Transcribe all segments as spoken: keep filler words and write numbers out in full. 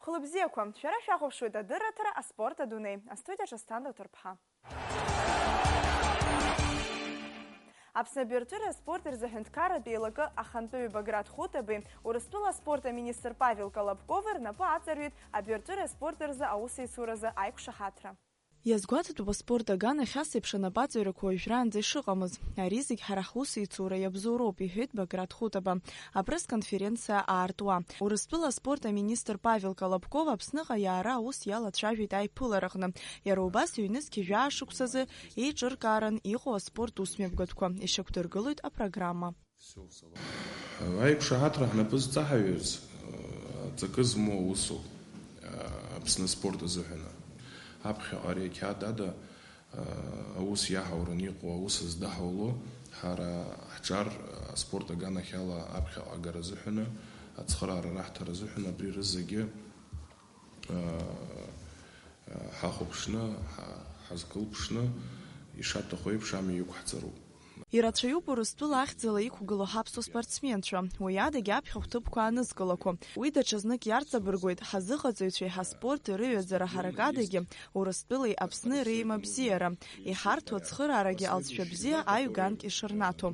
Хәылбзиақәа, шәара шәахәаԥшуеит адырраҭара «Аспорт адунеи». Астудиаҿы Асҭанда Уҭарԥҳа. Аԥсны абаҩрҵәыреи аспорти рзы аҳәынҭқарратә еилакы ахантәаҩы Баграт Хутабеи Урыстәыла аспорт аминистр Павел Колобкови рнапы аҵарҩит абаҩрҵәыреи аспорти рзы аусеицуразы аиқәшаҳаҭра. Иазгәаҭатәуп аспорт аганахь ас еиԥш анапаҵаҩрақәа уажәраанӡа ишыҟамыз. Ари зегь ҳара ҳусеицура иабзоуроуп, иҳәеит Баграт Хутаба апресс-конференциа аартуа. Урыстәыла аспорт аминистр Павел Колобков Аԥсныҟа иаара аус иалацәажәеит аиԥылараҟны. Иара убас ҩнызқьи жәаа шықәсазы еиҿыркааран иҟоу аспорт усмҩаԥгатәқәа ишьақәдыргылоит апрограмма. Аиқәшаҳаҭра ҳнапы зҵаҳаҩыз, ҵакы змоу аусоуп, Аԥсны аспорт азыҳәаны. Аԥхьаҟа ари ақьаад ада, аус иаҳаураны иҟоу, аус здаҳауло, ҳара ҳҿар аспорт аганахьала аԥхьаҟа агара азыҳәаны, ацхыраара раҳҭара азыҳәаны абри рызегьы ҳахәаԥшны, ҳа-, ҳазкылԥшны, ишаҭаху еиԥш амҩа иқәҳҵароуп. Ирацәаҩуп Урыстәыла ахьӡала иқәгылоу ҳаԥсуа спортсменцәа, уи адагьы аԥхьахә ҭыԥқәа аанызкылақәо. Уи даҽазнык иарҵабыргуеит ҳазыҟаҵаҩцәеи ҳаспорти рыҩаӡара ҳаракадагьы Урыстәылеи Аԥсни реимабзиара, иҳарҭо ацхыраарагьы алҵшәа бзиа аҩганк ишырнаҭо.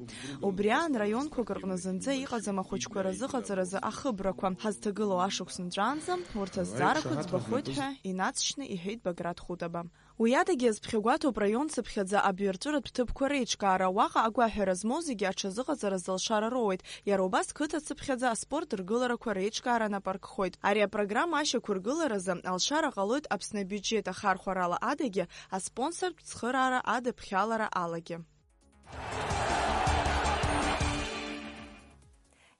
Убри аан раионқәак рҟны зынӡа иҟаӡам ахәыҷқәа разыҟаҵаразы ахыбрақәа. Ҳазҭагылоу ашықәс нҵәаанӡа урҭ азҵаарақәа ӡбахоит ҳәа инаҵшьны иҳәеит Баграт Хутаба. Уи адагьы иазԥхьагәаҭоуп раион цыԥхьаӡа абаҩрҵәыратә ҭыԥқәа реиҿкаара. Уаҟа агәаҳәара змоу зегьы аҽазыҟаҵаразы алшара роуеит. Иара убас қыҭа цыԥхьаӡа аспорт ргыларақәа реиҿкаара нап аркхоит. Ари апрограмма ашьақәыргыларазы алшара ҟалоит Аԥсны абиуџьет ахархәарала адагьы аспонсортә цхыраара адыԥхьалара алагьы.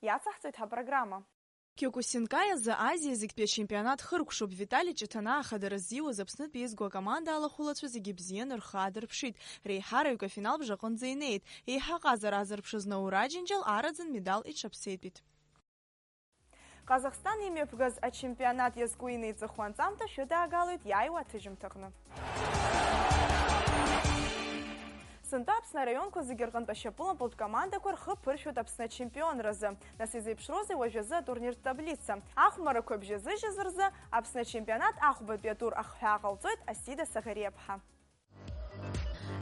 Иацаҳҵоит ҳапрограмма. Киокусинкаиазы Азиа зегьтәи ачемпионат хыркәшоуп. Витали Ҷыҭанаа ахадара ззиуаз Аԥснытәи еизго акоманда алахәылацәа зегьы бзианы рхы аадырԥшит. Реиҳараҩык афиналбжа аҟынӡа инеит. Еиҳа ҟазара аазырԥшыз Наура Аџьынџьал араӡын медал иҽаԥсеитәит. Ҟазахстан имҩаԥгаз ачемпионат иазку инеиҵыху анҵамҭа шәыдаагалоит иааиуа аҭыжьымҭаҟны. Сынтәа Аԥсны араионқәа зегьы рҟынтә ашьапылампылтә командақәа рхы ԥыршәоит Аԥсны ачемпионразы. Нас изеиԥшроузеи уажәазы атурниртә таблица? Ахәмарақәа бжьазыжьыз рзы Аԥсны ачемпионат ахәбатәи атур ахҳәаа ҟалҵоит Асида Саӷариаԥҳа.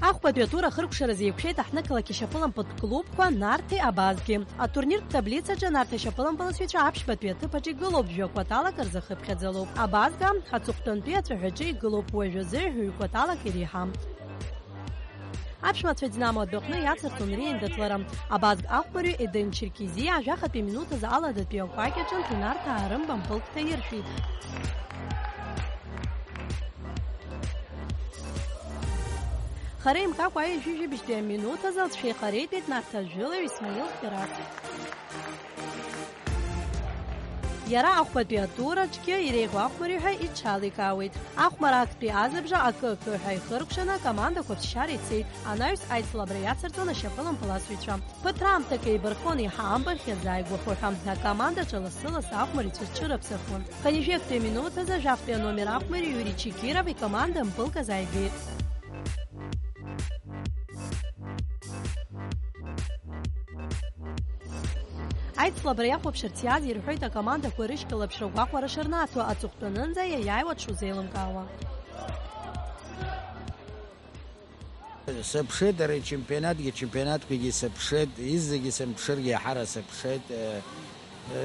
Ахәбатәи атур ахыркәшаразы еиқәшәеит аҳҭнықалақь ашьапылампылтә клубқәа Нарҭи Абазгьы. Атурниртә таблицаҿы Нарҭи ашьапылампыласҩцәа аԥшьбатәи аҭыԥ аҿы игылоуп, жәа кәаталак рзы хыԥхьаӡалоуп. Абазга аҵыхәтәантәи ацәаҳәаҿы игылоуп, уажәазы ҩ-кәаталак иреиҳам. Аԥшәмацәа Динамо адәаҟны иацырҵон реиндаҭлара. Абазг ахәмарҩы Еден Черкизиа ажәахатәи минуҭ азы аладатәи акәакь аҿынтә Нарҭаа рымба мпылк ҭаиршәит. Хара имкакәа аҩажәижәибжьтәи аминуҭ азы лҵшәа ихареитәит Нарҭаа жәылаҩ Исмаил Ферас. Иара ахәбатәи атур аҿгьы иреиӷьу ахәмарҩы ҳәа иҽаликаауеит. Ахәмарра актәи азыбжа акы-акы ҳәа ихыркәшаны акомандақәа ԥсшьара ицеит, анаҩс аицлабра иацырҵон ашьапылампыласҩцәа. Ԥыҭраамҭак еибархон, еиҳа амбахь иазааигәахо ҳәа, акомандаҿы лассы-лассы ахәмарҩцәа рҽырыԥсахуан. Хынҩажәи актәи аминуҭ азы ажәахатәи аномер ахәмарҩы Иури Чекиров икоманда мпылк азааигеит. Аицлабра иахәаԥшырц иааз ирҳәоит акомандақәа рышьклаԥшра гәахәара шырнаҭо, аҵыхәтәанынӡа иаиааиуа дшузеилымкаауа. Сыԥшит, ари ачемпионатгьы, ачемпионатқәагьы сыԥшит, изегьы сымԥшыргьы, иаҳара сыԥшит.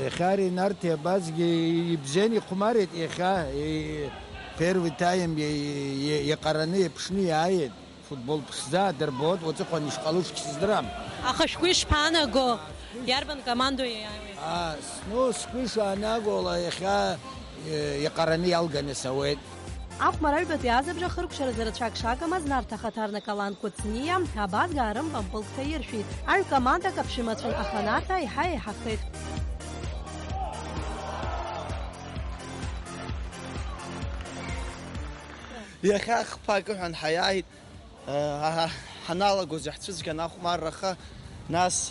Иахьа ари Нарҭи Абазгьы ибзианы ихәмарит иахьа, и-, первый тайм и-, и-, иҟараны, иаԥшны иааит. Футбол ԥшӡа дырбоит, уаҵәҟьа ишҟалоу шәсыздырам. Аха шәгәы ишԥаанаго? Иарбан командоу иаиааиуеи? А, с-, ну, сгәы ишаанагола, иахьа, э, иҟараны иалганы сауеит. Ахәмарра аҩбатәи азыбжа хыркәшаразы рацәак шагамаз, Нарҭаа ахаҭарнак Алан Кәыҵниа Абазгаа рымба мпылк ҭаиршәит. Аҩ командак аԥшәымацәан, аха Нарҭаа еиҳа еиҳахеит. Иахьа хԥа акы ҳәан ҳаиааит. Ҳа-, ҳа-, ҳаналагоз иаҳцәыцәгьан ахәмарра, аха нас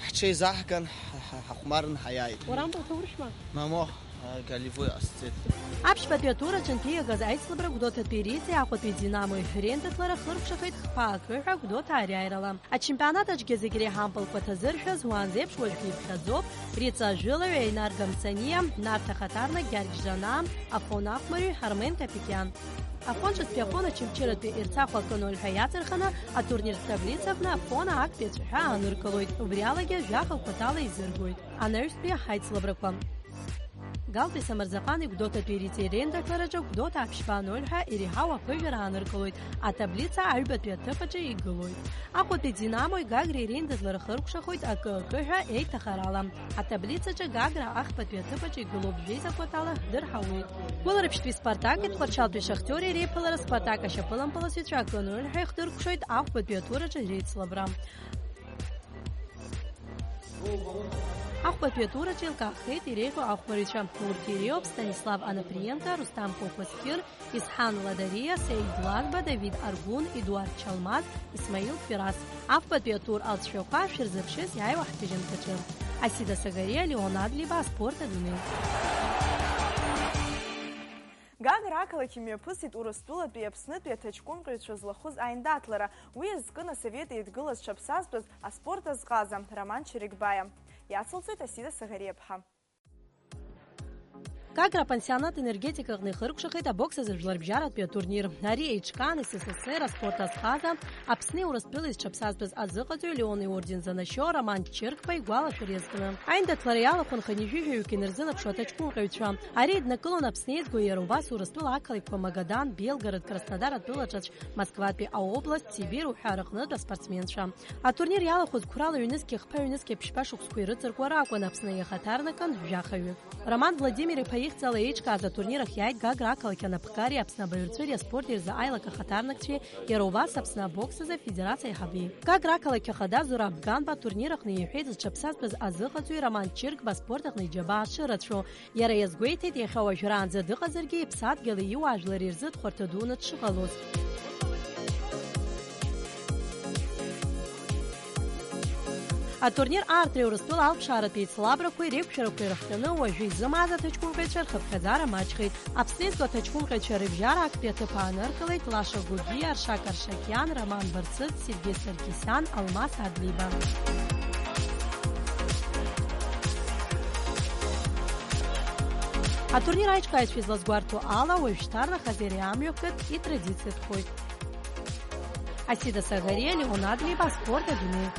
ҳҽеизаҳган, ҳа-, ҳа-, ҳахәмарран ҳаиааит. Уара ампыл ҭауршәма? Мамоу. Голевой ассист. Аԥшьбатәи атур аҿы инҭииагаз аицлабра Гәдоуҭатәи Риҵеи Аҟәатәи Динамои рендыҭлара хыркәшахеит хԥа акы ҳәа Гәдоуҭа ариааирала. Ачемпионат аҿгьы зегь реиҳа ампылқәа ҭазыршәыз, уаанӡеиԥш уажәгьы иԥхьаӡоуп, Риҵа ажәылаҩ Инар Гамсаниа, Нарҭ ахаҭарнак Гьаргь Жанаа, Афон ахәмарҩы Армен Капикиан. Афон ҿыцтәи Афон Очамчыратәи Ерцахә акы ноль ҳәа иаҵырханы, атурниртә таблицаҟны Афона актәи ацәаҳәа ааныркылоит, убри алагьы жәаха қәаҭала изыргоит анаҩстәи ҳаицлабрақәа. Галтәи Самырзаҟани Гәдоуҭатәи Риҵеи реиндаҭлараҿы Гәдоуҭа аԥшьба ноль ҳәа иреиҳау аԥыжәара ааныркылоит, атаблица аҩбатәи аҭыԥ аҿы игылоит. Аҟәатәи Динамои Гагреи реиндаҭлара хыркәшахоит акы-акы ҳәа еиҭахарала. Атаблицаҿы Гагра ахԥатәи аҭыԥ аҿы игылоуп, жәеиза кәатала ҳдырҳауеит. Гәылрыԥшьтәи Спартаки Тҟәарчалтәи Шахтиори реиԥылара Спартак ашьапылампыласҩцәа акы ноль ҳәа ихдыркәшоит ахәбатәи атураҿы реицлабра. Ахәбатәи атураҿы еилкаахеит иреиӷьу ахәмарҩцәа. Урҭ иреиуоуп Станислав Анаприенко, Рустам Кокоскир, Исҳан Ладариа, Саид Лазба, Давид Аргун, Едуард Чалмаз, Исмаил Фирас. Ахәбатәи атур алҵшәақәа шәырзыԥшыз иааиуа ҳҭыжьымҭаҿы. Асида Сагариа, Леон Адлиба, Аспорт адунеи. Гагра ақалақь имҩаԥысит Урыстәылатәи Аԥснытәи аҭаҷкәымҟьаҩцәа злахәыз аиндаҭлара. Уи азкын асовет еидгыла зҽаԥсазтәыз аспорт азҟаза Роман Чырикбаиа. Иацылҵоит Асида Сагариаԥҳа. Гагра апансионат Енергетика аҟны ихыркәшахеит абокс азы жәларбжьаратәи атурнир. Ари еиҿкаан С С С Р аспорт азҟаза, Аԥсни Урыстәылеи зҽаԥсазтәыз азыҟаҵаҩ Леон иорден занашьо Роман Чыркба игәалашәара иазкны. Аиндаҭлара иалахәын хынҩажәи жәаҩык инарзынаԥшуа аҭаҷкәымҟьаҩцәа. Ари еиднакылон Аԥсны еизго, иара убас Урыстәыла ақалақьқәа Магадан, Белгород, Краснодар атәылаҿацә, Москватәи аобласт, Сибир уҳәа рыҟнытә аспортсменцәа. Атурнир иалахәыз қәрала ҩнызқьи хԥа ҩнызқьи ԥшьба шықәсқәа ирыҵаркуа ракәын, Аԥсны иахаҭарнакын жәахаҩык. Роман Владимир-иԥа ихьӡала еиҿкааз атурнир ахь иааит Гагра ақалақь анапхгареи Аԥсны абаҩрҵәыреи аспорти рзы аилак ахаҭарнакцәеи, иара убас Аԥсны абокс азы афедерациа аиҳаби. Гагра ақалақь ахада Зураб Ганба атурнир аҟны иҳәеит зҽаԥсазтәыз азыҟаҵаҩ Роман Чыркба аспорт аҟны иџьабаа шырацәоу. Иара иазгәеиҭеит, иахьа уажәраанӡа дыҟазаргьы, иԥсадгьыли иуаажәлари рзы дхәарҭадуны дшыҟалоз. Атурнир аартреи Урыстәыла алԥшааратә еицлабрақәеи реиқәшәарақәеи рыхҟьаны уажәы изымааз аҭаҷкәымҟьаҩцәа рхыԥхьаӡара маҷхеит. Аԥсны иазго аҭаҷкәымҟьаҩцәа рыбжьара актәи аҭыԥ ааныркылеит Лаша Гогиа, Аршак Аршакиан, Роман Барцыц, Сергеи Саркисиан, Алмас Адлиба. Атурнир аиҿкааҩцәа излазгәарҭо ала, уажәшьҭарнахыс иара амҩақәтә итрадициатәхоит. Асида Сагариа, Леон Адлиба, Аспорт адунеи.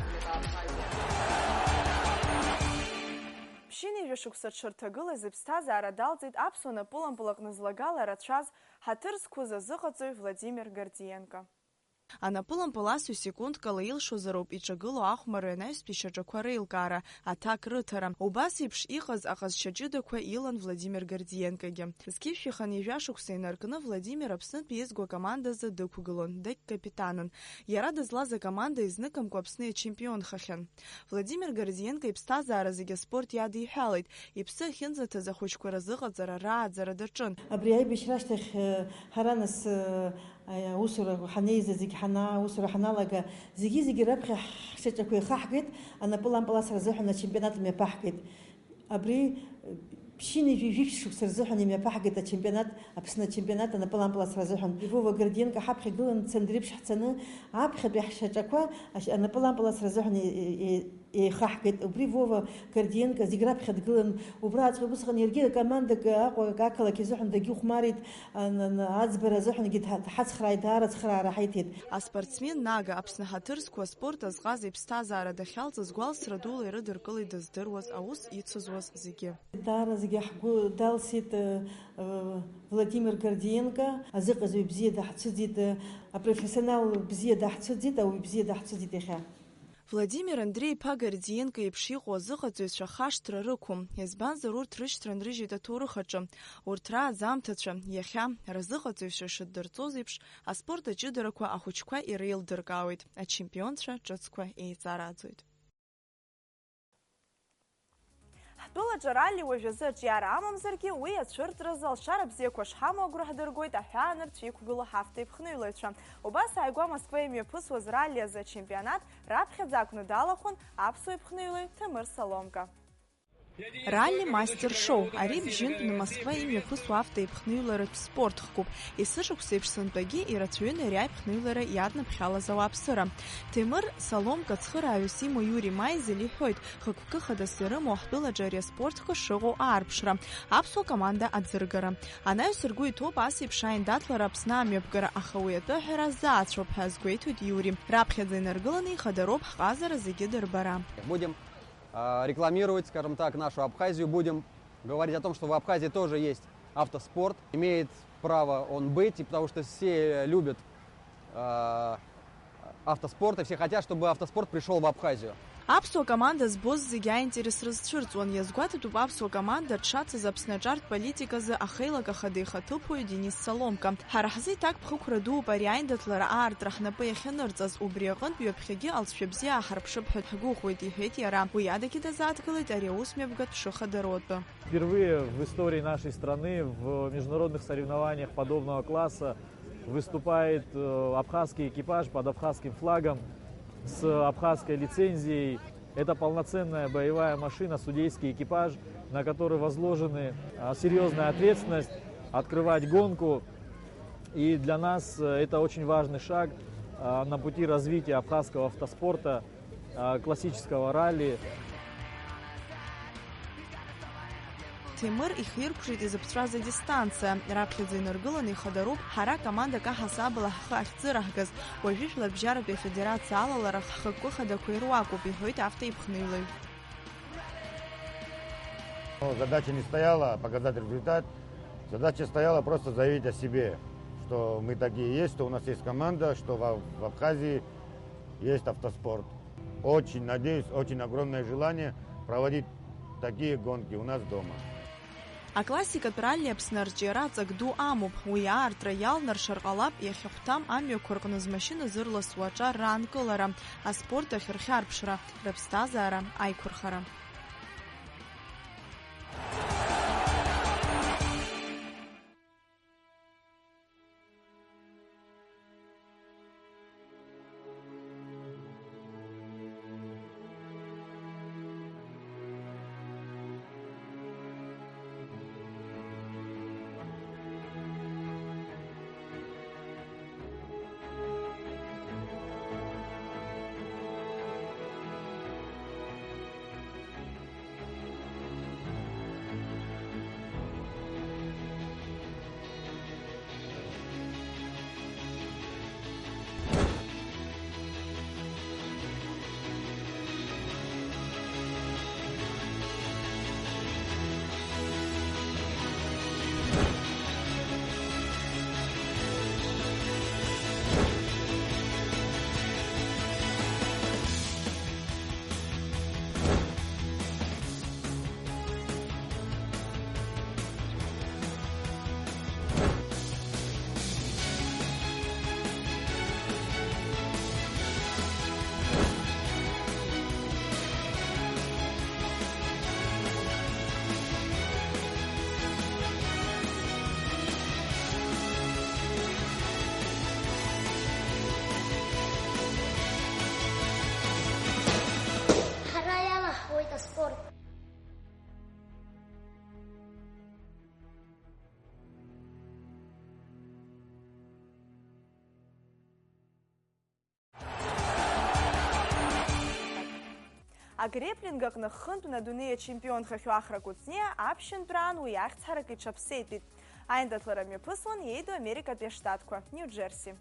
Ԥшьынҩажәа шықәса дшырҭагылаз иԥсҭазаара далҵит аԥсуа напылампыл аҟны злагала рацәаз, ҳаҭыр зқәыз азыҟаҵаҩ Владимир Гордиенко. Анапылампыл асу секундкала илшозароуп иҿагылоу ахәмарра анаҩстәи шьаҿақәа реилкаара, аҭак рыҭара. Убас еиԥш иҟаз аҟазшьа ҷыдақәа илан Владимир Гордиенкогьы. Зқьышәи хынҩажәа шықәса инаркны Владимир Аԥснытәи еизго акомандазы дықәгылон, дагькапитанын. Иара дызлаз акоманда изныкымкәа Аԥсны ичемпионхахьан. Владимир Гордиенко иԥсҭазаара зегьы аспорт иадиҳәалеит. Иԥсы ахьынӡаҭаз ахәыҷқәа рзыҟаҵара, рааӡара даҿын. Абри аибашьра ашьҭахь, э, ҳара нас, э, аусура ҳанеиза, зегь ҳана-, аусура ҳаналага, зегьы-зегьы раԥхьа ҳшьаҿақәа еихаҳгеит, анапылампыл асра азыҳәан ачемпионат мҩаԥаҳгеит. Абри, э, ԥшьынҩажәи жәиԥшь шықәса рзыҳәан имҩаԥаҳгеит ачемпионат, Аԥсны ачемпионат анапылампыл асра азыҳәан. Вова Гордиенко ҳаԥхьа гылан, цандрыԥшь ҳцаны, аԥхьатәи ҳшьаҿақәа ашь-, анапылампыл асра азыҳәан е-, е-, е-, еихаҳгеит. Убри Вова Гордиенко зегь раԥхьа дгылан. Убра аӡәк убысҟан иаргьы командак Аҟәа ақалақь изыҳәан дагьыхәмарит, ан-, ан-, аӡбара азыҳәангьы дҳа-, дҳацхрааит, даара ацхраара ҳаиҭеит. Аспортсмен Нага Аԥсны ҳаҭыр зқәу аспорт азҟаза иԥсҭазаара дахьалҵыз гәалсра дула ирыдыркылеит дыздыруаз, аус ицызуаз зегьы. Даара зегьы ҳгәы далсит, э, э, Владимир Гордиенко, азыҟаҵаҩ бзиа даҳцәыӡит, э, апрофессионал бзиа даҳцәыӡит, ауаҩ бзиа даҳцәыӡит иахьа. Владимир Андреи-иԥа Гордиенко еиԥш иҟоу азыҟаҵаҩцәа хашҭра рықәым, избанзар, урҭ рышьҭра нрыжьит аҭоурых аҿы. Урҭ рааӡамҭацәа, иахьа, разыҟаҵаҩцәа шыддырҵоз еиԥш, аспорт аҷыдарақәа ахәыҷқәа иреилдыркаауеит, ачемпионцәа ҿыцқәа еиҵарааӡоит. Ҳтәылаҿы аралли уажәазы аҿиара амамзаргьы, уи ацәырҵразы алшара бзиақәа шҳамоу агәра ҳдыргоит аҳәаанырцә иқәгылоу ҳавтоеиԥхныҩлаҩцәа. Убас ааигәа Москва имҩаԥысуаз ралли азы ачемпионат раԥхьаӡа акәны далахәын аԥсуа еиԥхныҩлаҩ Ҭемыр Саломка. Ралли Мастер Шоу, ари бжьынтәны Москва имҩаԥысуа автоеиԥхныҩларатә спорт хкуп. Есышықәса еиԥш сынтәагьы ирацәаҩын ари аиԥхныҩлара иаднаԥхьалаз ауааԥсыра. Ҭемыр Саломка цхырааҩыс имоу Иури Маизел иҳәоит, хықәкы хадас ирымоу ҳтәылаҿы ари аспорт хкы шыҟоу аарԥшра, аԥсуа команда аӡыргара. Анаҩс ргәы иҭоуп ас еиԥш аиндаҭлара Аԥсны амҩаԥгара, аха уи атәы аҳәара заацәоуп ҳәа азгәеиҭоит Иури. Раԥхьаӡа инаргыланы ихадароуп ҳҟазара зегьы дырбара. Будем а, рекламировать, скажем так, нашу Абхазию, будем говорить о том, что в Абхазии тоже есть автоспорт, имеет право он быть, и потому что все любят а, автоспорт, и все хотят, чтобы автоспорт пришел в Абхазию. Аԥсуа команда збоз зегьы аинтерес рызцәырҵуан, иазгәаҭатәуп аԥсуа команда дшацыз Аԥсны аҿартә политиказы ахеилак ахада ихаҭыԥуаҩ Денис Соломка. Ҳара ҳзы иҭакԥхықәра дууп ари аиндаҭлара аартра ҳнапы иахьанырҵаз, убри аҟынтә ҩаԥхьагьы алҵшәа бзиа ааҳарԥшып ҳәа ҳгәыӷуеит, иҳәеит иара. Уи адагьы дазааҭгылеит ари аус мҩаԥгатә шыхадароу атәы. Впервые в истории нашей страны в международных соревнованиях подобного класса выступает э, абхазский экипаж под абхазским флагом с абхазской лицензией. Это полноценная боевая машина, судейский экипаж, на который возложены а, серьезная ответственность открывать гонку. И для нас э, это очень важный шаг а, на пути развития абхазского автоспорта, а, классического ралли. Ҭемыр ихиркәшеит изыԥҵәаз адистанциа. Раԥхьаӡа инаргыланы ихадароуп ҳара командак аҳасабала ҳхы ахьӡыраҳгаз. Уажәы Жәларбжьаратәи афедерациа алалара ҳхықәкы хадақәа ируакуп, иҳәоит автоеиԥхныҩлаҩ. Ну, задача не стояла показать результат. Задача стояла просто заявить о себе, что мы такие есть, что у нас есть команда, что в, в Абхазии есть автоспорт. Очень надеюсь, очень огромное желание проводить такие гонки у нас дома. Аклассикатә ралли Аԥсны арҿиара аҵак ду амоуп. Уи аартра иалнаршар ҟалап иахьахәҭам амҩақәа рҟны змашьына зырласуа аҿар раанкылара, аспорт ахь рхьарԥшра, рыԥсҭазаара аиқәырхара. Ҳара иалаҳхуеит аспорт. Агреплинг аҟны хынтәны адунеи ачемпионхахьоу Ахра Кәыҵниа аԥшьынтәраан уи ахьӡ ҳарак иҽаԥсеитәит. Аиндаҭлара мҩаԥысуан иеиду Америкатәи аштатқәа, Нью-Џерси.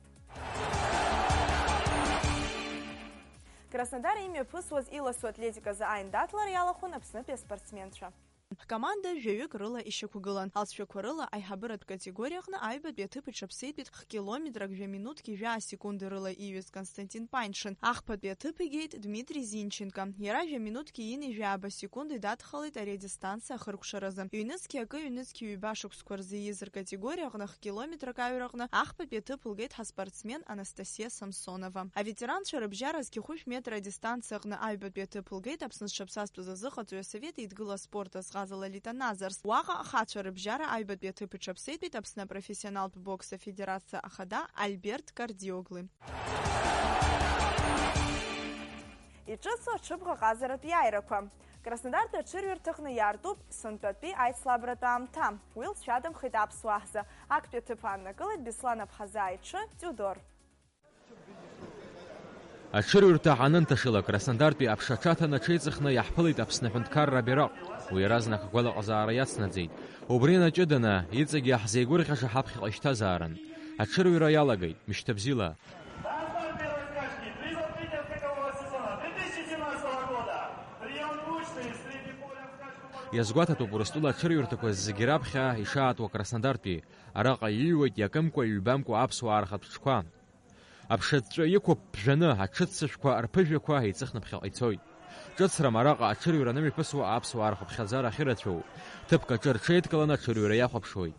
Краснодар имҩаԥысуаз иласу атлетиказы аиндаҭлара иалахәын Аԥснытәи аспортсменцәа. Ҳкоманда жәаҩык рыла ишьақәгылан. Алҵшәақәа рыла аиҳабыратә категориа аҟны аҩбатәи аҭыԥ иҽаԥсеитәит х-километрак жәа минуҭки жәаа секунди рыла ииҩыз Константин Паньшин. Ахԥатәи аҭыԥ игеит Дмитри Зинченко. Иара жәа минуҭки ҩынҩажәи жәаба секунди дадхалеит ари адистанциа ахыркәшаразы. Ҩнызқьи акы, ҩнызқьи ҩба шықәсқәа рзы ииз ркатегориа аҟны х-километрак аҩраҟны ахԥатәи аҭыԥ лгеит ҳаспортсмен Анастасиа Самсонова. Аветеранцәа рыбжьара зқьи хәышә метра адистанциа аҟны аҩбатәи аҭыԥ лгеит Аԥсны зҽаԥсазтәыз азыҟаҵаҩ асовет еидгыла аспорт азҟаза Лолита Назарс. Уаҟа ахацәа рыбжьара аҩбатәи аҭыԥ иҽаԥсеитәит Аԥсны апрофессионалтә бокс афедерациа ахада Альберт Кардиоглы. Иҿыцу аҽыбӷаҟазаратә иааирақәа. Краснодартәи аҽырҩырҭаҟны иаартуп сынтәатәи аицлабратә аамҭа. Уи лцәадамхеит аԥсуаа ҳзы. Актәи аҭыԥ ааннакылеит Беслан Аԥҳазаа иҽы Тиудор. Аҽырҩырҭа анынҭашыла, Краснодартәи аԥша аҽаҭаны аҽеиҵыхны иаҳԥылеит Аԥсны аҳәынҭқарра абираҟ. Уи иаразнак агәалаҟазаара иацнаҵеит. Убри инаҷыданы, иҵегьы иаҳзеигәырӷьаша ҳаԥхьаҟа ишьҭазаарын. Аҽырҩра иалагеит, мышьҭабзиала. Иазгәаҭатәуп Урыстәыла аҽырҩрҭақәа зегьы раԥхьа ишаатуа Краснодартәи. Араҟа иҩуеит иакымкәа-ҩбамкәа аԥсуаа рхатә ҽқәа. Аԥшаҵәҵәа иқәуп ԥжәаны, аҽыццышәқәа рԥыжәҩақәа еиҵыхны ԥхьаҟа ицоит. Ҿыцрам араҟа аҽырҩра анымҩаԥысуа аԥсуаа рхыԥхьаӡара ахьырацәоу. Ҭыԥк аҿы рҽеидкыланы аҽырҩра иахәаԥшуеит.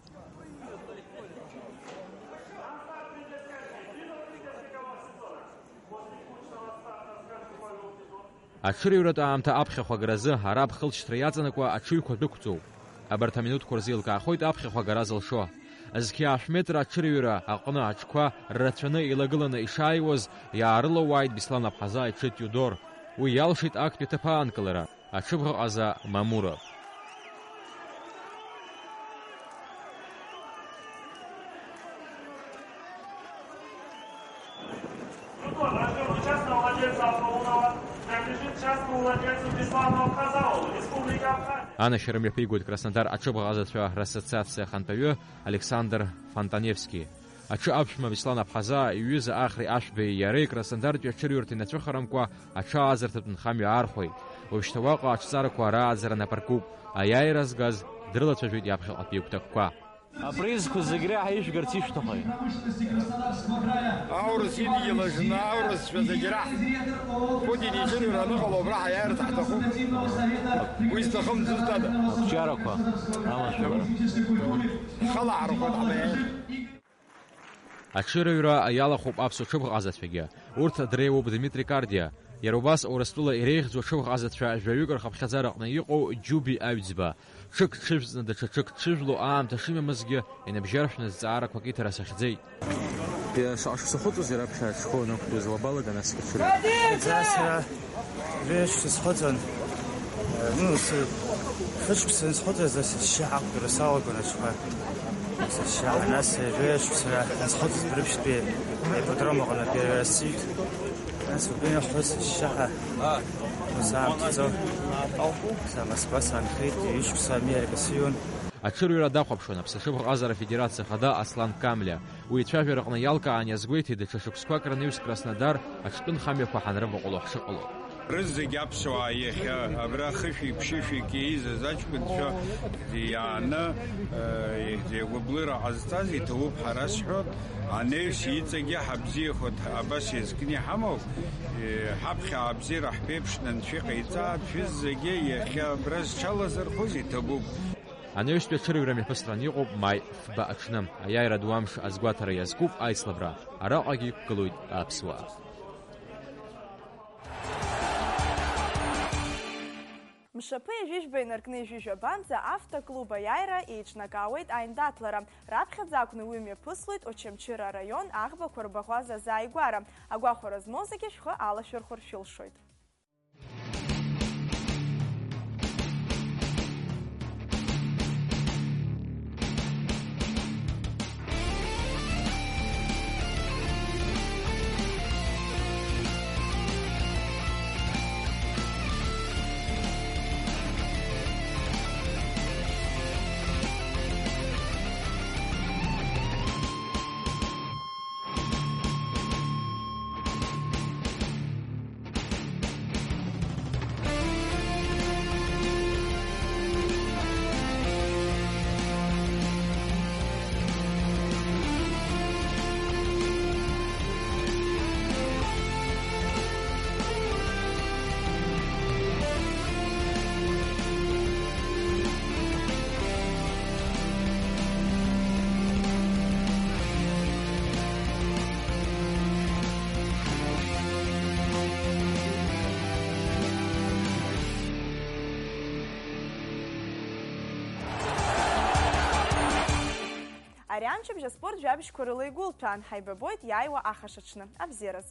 Аҽырҩратә аамҭа аԥхьахә агаразы араб хылҵшьҭра иаҵанакуа аҽыҩқәа дәықәҵоуп. Абарҭ аминуҭқәа рзы еилкаахоит аԥхьахә агара зылшо. Зқьи аашә метра аҽырҩра аҟны аҽқәа рацәаны илагыланы ишааиуаз, иаарылоуааит Беслан Аԥҳазаа иҽы Тиудор. Уи иалшеит актәи аҭыԥ аанкылара, аҽыбӷаҟаза Мамура. Принадлежит частному владельцу Абдулунова, принадлежит частному владельцу Беслану Абхазову, Республики Абхазия. Анашьара мҩаԥигоит Краснодар аҽыбӷаҟазацәа рассоциациа ахантәаҩы Александр Фонтаневски. Аҽы аԥшәма Беслан Аԥҳазаа иҩыза Ахри Ашәбеи иареи Краснодартәи аҽырҩырҭа инацәыхарамкәа аҽы аазырҭатә нхамҩа аархәеит. Уажәшьҭа уаҟа аҽҵарақәа рааӡара нап аркуп. Аиааира згаз дрылацәажәеит иаԥхьаҟатәи игәҭакқәа. Апризқәа зегь реиҳа ишәгарц ишәҭахи? Аурыс идгьыл аҿы аурысцәа зегь раҳ. Путин иҽырҩра аныҟало убра ҳаиааирц ҳҭахуп. Уи зҭахым дызусҭада? Ақәҿиарақәа амашәалара. Ҳхала ҳархәоит ҳмаиааир. Аҽырҩра иалахәуп аԥсуа ҽыбӷаҟазацәагьы. Урҭ дреиуоуп Дмитри Кардиа. Иара убас Урыстәыла иреиӷьӡоу аҽыбӷаҟазацәа жәаҩык рхыԥхьаӡараҟны иҟоу Џьуби Аҩӡба. Ҽык дҽыжәҵны даҽа ҽык дҽыжәло аамҭа шимамызгьы, иныбжьаршәны зҵаарақәак иҭара сахьӡеит. Шаҟа шықәса хәыҵуазеи раԥхьа аҽқәа уанақәтәоз, уабалага нас аҽырҩра? Сара ҩышықәса схыҵуан. Ну, с-, фышықәса схыҵуаз, сашьа ақәтәара салагон аҽқәа. Сашьа, нас ҩышықәса схыҵуаз Брыԥшьтәи аипподром аҟны первый раз сыҩт. Нас убри ахәы сашьа ҳәа ус аамҭаӡо. Са Москва саанхеит, ҩышықәса Америка сыҩуан. Аҽырҩра дахәаԥшуан Аԥсны аҽыбӷаҟазара афедерациа ахада Аслан Камлиа. Уи ицәажәараҟны иалкаан иазгәеиҭеит, даҽа шықәсқәак рнаҩс Краснодар аҽтәы нхамҩақәа ҳанрываҟало ҳшыҟало. Рызегь аԥсуаа иахьа абра хышәи ԥшьышәи кеизаз аҷкәынцәа иааны, э, игәыблыра ҟазҵаз иҭабуп ҳәа расҳәоит. Анаҩс иҵегьы ҳабзиахоит, абас иазкны иҳамоуп, э, ҳаԥхьа абзиара ҳԥеиԥшны анцәа иҟаиҵааит, шәызегьы иахьа абра зҽалазырхәыз иҭабуп. Анаҩстәи аҽырҩра мҩаԥысран иҟоуп маи фба аҽны. Аиааира ду амш азгәаҭара иазкуп аицлабра. Араҟагьы иқәгылоит аԥсуаа. Мшаԥы ҩажәи жәба инаркны ҩажәи жәабанӡа автоклуб аиааира еиҿнакаауеит аиндаҭлара. Раԥхьаӡа акәны уи мҩаԥыслоит Очамчыра араион аӷбақәа рбаӷәаза азааигәара. Агәахәара змоу зегьы шәхы алашәырхәыр шәылшоит. Ари амчыбжь аспорт жәабжьқәа рыла игәылҭәаан, ҳаибабоит иааиуа ахашаҽны. Абзиараз!